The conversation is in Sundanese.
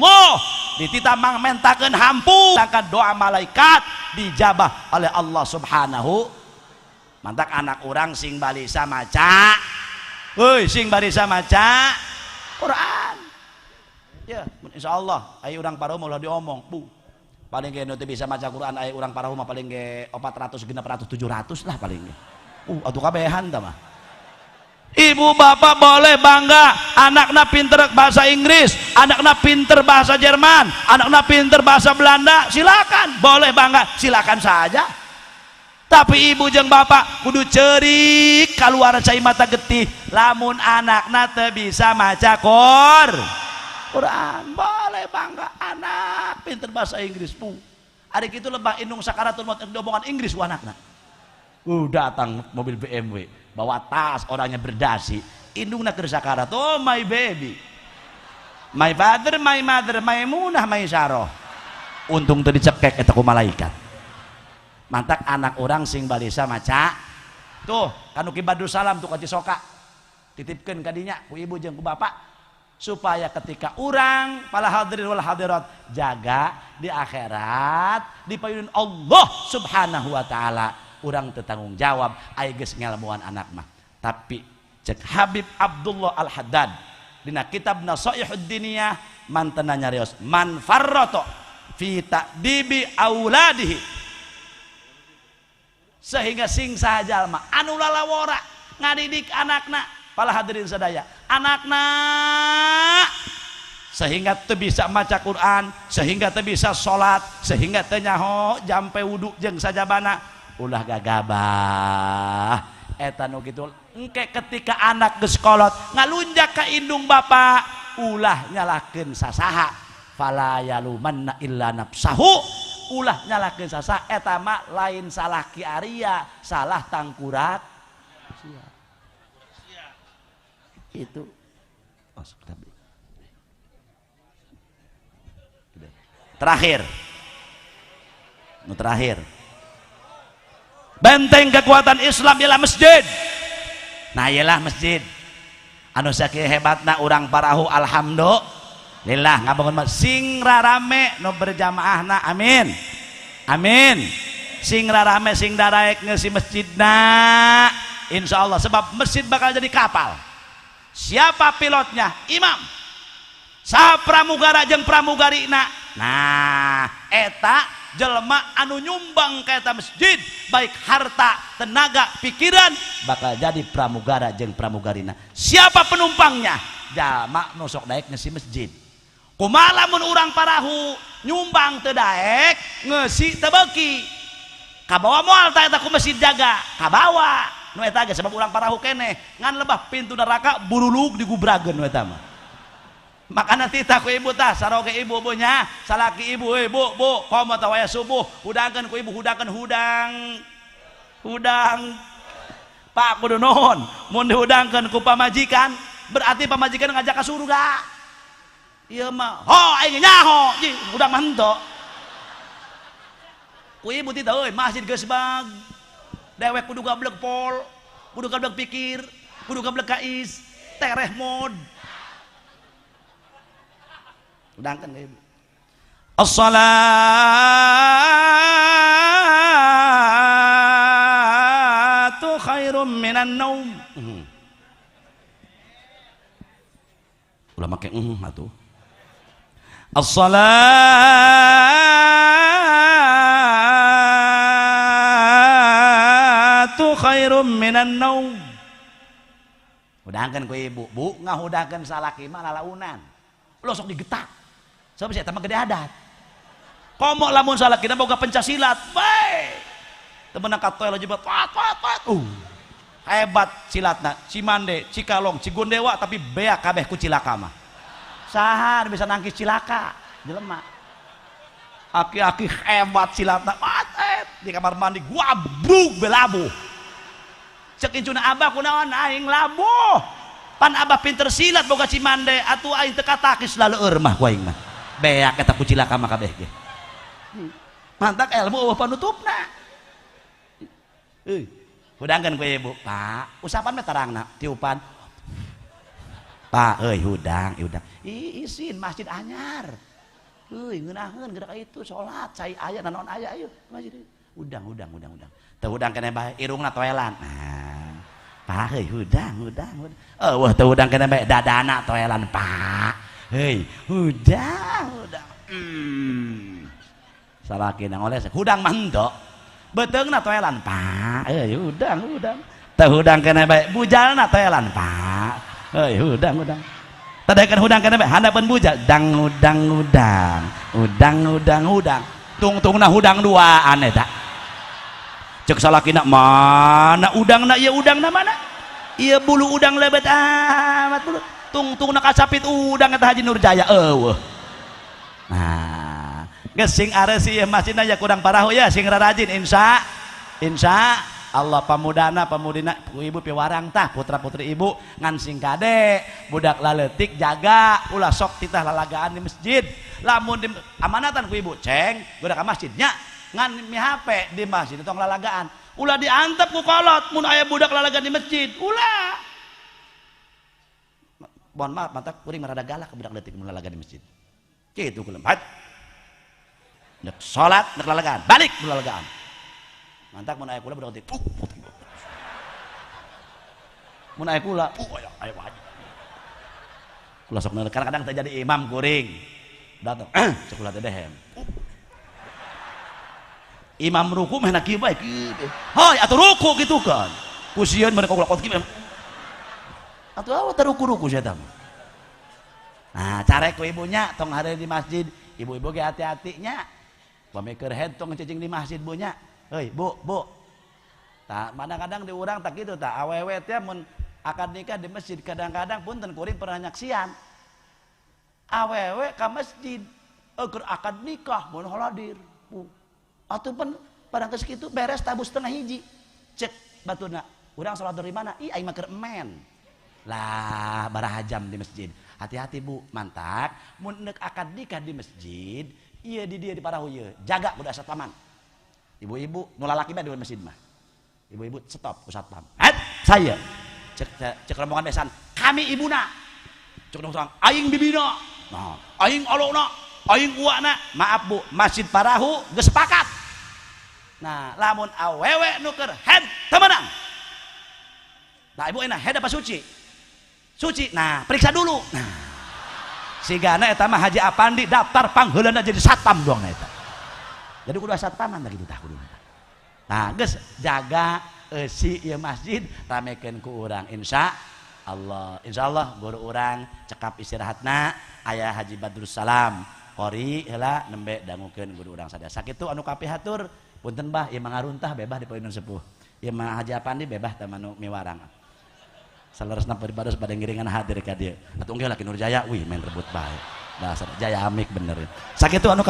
Allah dititah mangmentakeun hampura sedangkan doa malaikat dijabah oleh Allah Subhanahu. Mantak anak orang sing balisa maca, heuy, sing balisa maca Quran ya, insyaallah aya urang parahu ulah diomong bu paling ge nu teu bisa maca Quran aya urang parahu mah paling ge 400 600 700 lah paling ge. Atuh kabehan tah mah. Ibu bapak boleh bangga anakna pinter bahasa Inggris, anakna pinter bahasa Jerman, anakna pinter bahasa Belanda, silakan, boleh bangga, silakan saja. Tapi ibu jeung bapak kudu cerik keluar cai mata getih lamun anakna teu bisa maca Quran. Boleh bangga anak pinter bahasa Inggris, bu. Ari kitu lebah indung sakaratul maut diomongan Inggris ku anakna. Datang mobil BMW, bawa tas, orangnya berdasi, indungna keur sakarat, oh my baby, my father, my mother, my munah, my saroh. Untung teu dicekek eta ku malaikat. Mantak anak orang sing balisa maca tuh kanu Ki Badrus Salam tuh ka Cisoka titipkeun ka dinya ku ibu jeung ku bapak supaya ketika urang para hadirin wal hadirat jaga di akhirat di payun Allah Subhanahu wa taala urang teu tanggung jawab aya geus ngelmuan anak mah. Tapi cek Habib Abdullah Al-Haddad dina kitab Nasaihud Diniyah mantena nyarios man farrata fi ta'dibi auladihi, sehingga sing saha jalma anu lalawora ngadidik anakna para hadirin sadaya anakna sehingga teu bisa maca Quran, sehingga teu bisa salat, sehingga teu nyaho jampe wudu jeung sajabana, ulah gagabah eta nu kitu. Engke ketika anak geus kolot ngalunjak ka indung bapak ulah nyalahkeun sasaha, fala yalumanna illa nafsahu, ulah nyalahkeun sasaha, eta mah lain salah Ki Arya, salah tangkurak sia. Itu terakhir, nu terakhir, benteng kekuatan Islam ialah masjid. Nah ialah masjid anu sakieu hebatna urang parahu, alhamdulillah ngabangun sing rarame nu berjamaahna, amin amin, sing rarame sing daraek ngeusi masjidna insyaallah, sebab masjid bakal jadi kapal. Siapa pilotnya? Imam. Saha pramugara jeung pramugarina? Nah eta jelema anu nyumbang ka eta masjid baik harta, tenaga, pikiran bakal jadi pramugara jeung pramugarina. Siapa penumpangnya? Jalma nu sok daek ngeusi masjid. Kumaha lamun urang parahu nyumbang teu daek, ngeusi teu beuki, kabawa moal ta eta ku masjid jaga? Kabawa nu eta ge sebab urang parahu keneh ngan lebah pintu neraka burulug digubrageun nu eta mah. Makana titah ku ibu tah saroge ibu nya salaki ibu, bu bu komo tah waya subuh hudangkeun ku ibu, hudangkeun hudang hudang pak kudu nuhun mun dihudangkeun ku pamajikan berarti pamajikan ngajak ka surga. Ieu mah ho aing nyaho ji hudang mah henteu ku ibu titah euy masjid geus bag dewek kudu gablek pol, kudu gablek pikir, kudu gablek kais, tereh mod. Udangkan ibu. As-salatu khairum minan naum. Ulah make atuh. As-salatu khairum minan naum. Udangkeun ku ibu, bu ngahudangkeun salaki mah lalaunan. Lo sok digetak. Sebab saya mah gede adat. Komo lamun salakina boga pencak silat, bae. Temenang ka toel aja pat pat pat. Hebat silatna, Cimande, Cikalong, Cigondewa tapi beak kabeh ku cilaka mah. Saha bisa nangkis cilaka jelema. Aki-aki hebat silatna, pat di kamar mandi guabruk belabuh. Cek incuna abah kunaon aing labuh. Pan abah pinter silat boga Cimande atuh aing teu katakis laleur mah ku aing mah. Beak eta ku cilaka mah kabeh ge. Mantak ilmu eueuh panutupna. Euy, hudangkeun ku ibu, Pak, usapan mah tarangna tiupan. Pak, euy hudang, hudang. Ih, isin masjid anyar. Heuy ngeunaheun geura ka itu salat cai aya nanaon aya ayo masjid. Udang udang udang udang. Teu hudang keneh bae irungna toelan. Nah, Pak heuy hudang hudang hudang. Eueuh teu hudang keneh bae dadana toelan Pak. Heuy hudang hudang. Salakina ngoles hudang mah henteu. Beuteungna toelan Pak. Heuy hudang hudang. Teu hudang keneh bae bujalna toelan Pak. Heuy hudang hudang. Tadakan hudang keneh bae handapeun bujal dang udang udang. Udang udang udang. Tungtungna hudang duaan eta. Cek salakina mana udangna ieu udangna mana? Ieu bulu udang lebet amat bulu. Tungtungna kasapit udang eta Haji Nurjaya eueuh. Nah, geus sing areusi ieu masjidna ya kurang parahu ya sing rarajin insya insya Allah pamudana pamudina ibu piwarang tah putra putri ibu ngan sing kade budak laletik jaga ulah sok titah lalagaan di masjid lamun di amanatan ku ibu ceng budak ka masjidnya ngan mi HP di masjid tong lalagaan ulah diantep ku kolot mun aya budak lalagaan di masjid ulah. Mohon maaf mantak kuring rada galak ke budak leutik mun lalagaan di masjid kitu kulem hat nek salat nek lalagaan balik mun lalagaan mantak mun aya kula budak leutik mun aya kula aya aya wajib kula sok kadang-kadang teh jadi imam kuring datang cek kula teh dehem imam ruku mah kieu bae kieu hoi atuh ruku kitu kan ku sieun mereka kula kot kieu atuh awak teh ruku-ruku sia tah. Nah carek ku ibunya tong hari di masjid ibu-ibu ge hati-hati nya pamikeur head tong cicing di masjid bunya heuy bu bu tah mana kadang di urang tak kitu tah awewe teh mun akad nikah di masjid kadang-kadang punten kuring pernah nyaksian awewe ka masjid keur akad nikah mun holadir bu atuh pan padang geus kitu beres tabuh setengah hiji cek batuna urang salat dari mana ih aing mah keur emen lah baraha jam di masjid hati-hati bu mantak mun neuk akad nikah di masjid ieu di dieu di parahu ieu jaga kudu asa taman ibu-ibu nu lalaki mah di masjid mah ibu-ibu stop ku satpam hat saya cek cek rombongan besan kami ibuna cek dong aing bibina nah aing alona aing uakna maaf bu masjid parahu geus sepakat. Nah lamun awewe nu keur head teu meunang nah ibu enak head apa suci suci nah periksa dulu nah sigana eta mah Haji Apandi daftar pangheulana jadi satpam doang eta jadi kudu satpaman tah kitu tah kudu. Nah geus jaga eusi ieu masjid ramekeun ku urang insya Allah insyaallah guru urang cekap istirahatna aya Haji Badrus Salam qori heula nembe dangukeun guru urang sadaya sakitu anu kapihatur punten bah ieu mah ngaruntah bebah di poin sepuh ieu mah Haji Apandi bebah teh manu miwarang saleresna baribados bade ngiringan hadir ka dieu atuh engke laki Nurjaya wih main rebut bae dasar Jaya Amik bener sakitu anu.